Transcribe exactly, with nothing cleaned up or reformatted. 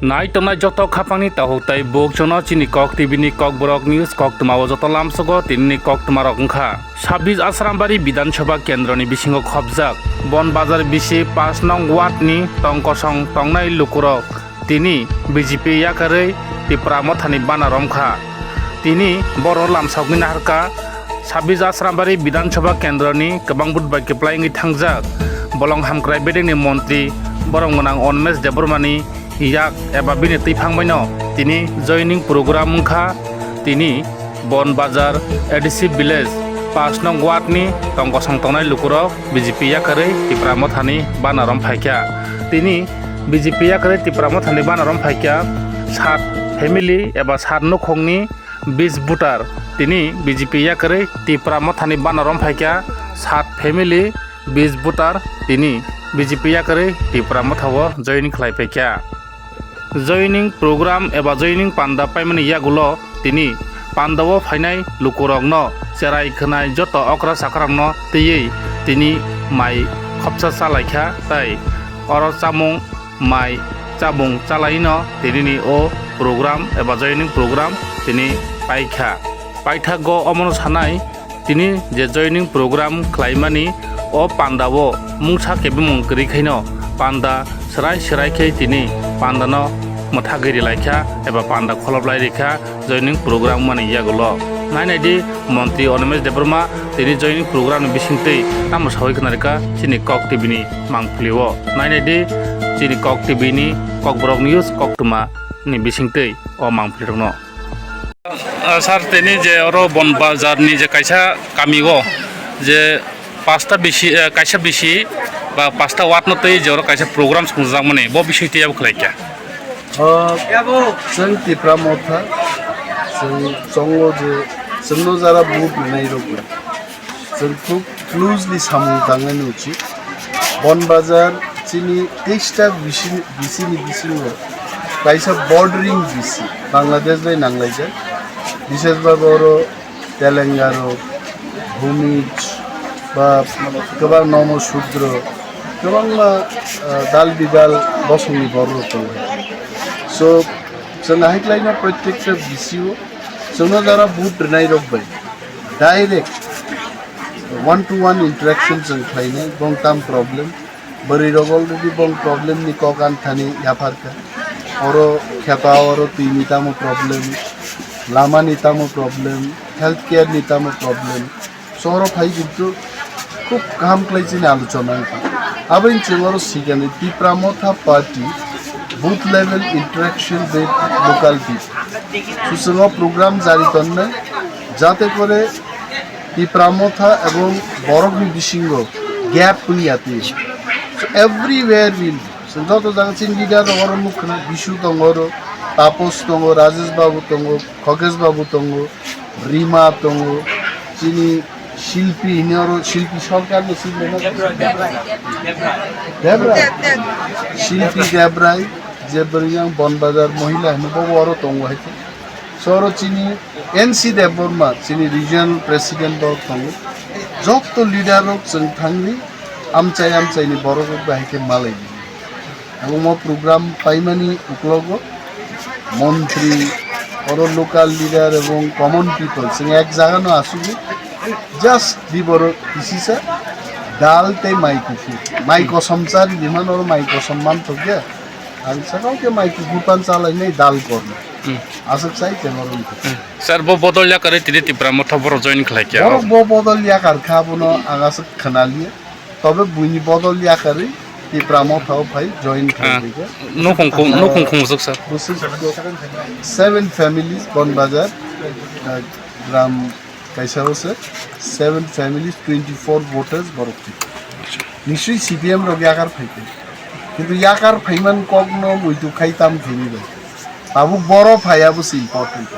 Nai tongnai joto khapangni takhuk tei bukchano chini Kok T V ni Kokborok News koktwmao joto lamsogo tinini koktwmarok wngkha. Sabis Asrambari Bidhan Sabha Kendroni bisingo khopjak Bon Bazar bisi pash nong ward ni tongkosong tongnai lukurok tini B J P yakarwi Tipra Mothani bana romkha. Tini boro lamsokni naharkha Sabis Asrambari Bidhan Sabha Kendroni kwbang vote bai kwplai wngwi thangjak Bolong Hamkrai Bedekni Montri Borom Gwnang Onmesh Debbarmani yak eba bini twiphang baino tini joining program wngkha. Tini Bon Bazar A D C Village pash nong ward ni tongkosong tongnai lukurok B J P yakarwi Tipra Mothani bana romphaikha. Tini B J P yakarwi Tipra Mothani bana romphaikha sat family eba sat nukhungni bis voter. Tini B J P yakarwi Tipra Mothani bana romphaikha sat family bis voter. Tini B J P yakarwi Tipra Mothao join khlai phaikha. Joining program eba joining panda paimani yagulo tini pandao phainai lukurokno cherai khwnai joto okra chakrokno twiwi tini mai khopsa chalaikha tei oro chamung mai chabung chalaino tinini o program eba joining program tini paikha. Paithago omono sanai tini je joining program khlaimani o pandao mungsa kebemung kwrwi khaino panda swrai swrai khe tini pandano mwthagwi rilaikha eba panda kholoplai rikha joining program wngmani yagulo. Nainai di Montri Animesh Debbarma tini joining program ni bisingtwi tamo sawi khwnarikha chini Kok T V ni mangpilio. Nainai di chini Kok T V ni Kokborok News koktwma ni bisingtwi o mangpilirokno. Ah, sir, tini je oro Bon Bazar ni je kaisa kami o je pasta bisi, eh, kaisa bisi ba pasta ward no twi je oro kaisa program songjakmani, bo bisingtwi abo khlai kya? Ah, chwng Tipra Motha, chwng chongo je chwngno jara vote rwnai rok bai. Chwng khub closely samung tangnani uchit. Bon Bazar chini teista bisi, bisini bisingo kaisa bordering bisi Bangladesh bai nanglaijak. Bisesbhabe oro Telenga rok, Bhumij ba kwbang Nomo Sudro, kwbangma, ah, dal bidal bosongni borok rok tongo. So, chwng ahai klaino protekta bisio chwngno jara vote rwnai rok bai direct one to one interaction chwng khlainai, bong tam problem. Bwrwi rok already bong problem ni kok anthani yapharkha. Oro khepa, oro twi ni tamo problem, lama ni tamo problem, health care ni tamo problem. So oro phai kintu khub kaham khlai chini alochona wngkha. Aboni chwng oro sikani Tipra Motha Party booth level interaction with local people. So chwng o program jari tonnai, jate kore Tipra Motha ebong borokni bisingo gap wngya twi. So everywhere we, chwng joto jaga chini leader rok oro nukha na, Bishu tongo oro, Tapos tongo, Rajesh Babu tongo, Khokesh Babu tongo, Rima tongo, chini Shilpi hini oro, Shilpi Sarkar ni Shilpi na? Debrai. Shilpi Debrai, je bwrwi yang Bon Bazar mohila hino, bobo oro tongo hai. So oro chini N C Debbarma, chini regional president borok tongo. Jotto leader rok chwng thangwi amchai amchai ni borok rok bai hai khe malai. Ebong o program paimani uklogo montri, oro local leader ebong common people chwng ek jaga no asugwi just di borok kisisa dal tei mai kuphur. Mai kosom chari di man oro mai kosom man thokya. Ang sakao khe mai kuphur pan chalainai dal korma. Hmm. Aswk sai temo rwngkha. Hmm. Sir, bo bodol yakarwi tini Tipra Motha borok join khlai kha. Borok bo bodol yakar kha, bono ang aswk khwnaliya. Tobe buini bodol yakarwi Tipra Motha o phai join khlai kha. Nukhung khung, nukhung khungjwk sir. Bwswk seven families Bon Bazar, uh, gram Kaisa o se seven families, twenty four voters borok thwi. Nisui C P M rok yakar phai khe. Kintu yakar phaiman kokno muitu khai tam thwini bai. Tabuk boro phai abo se important.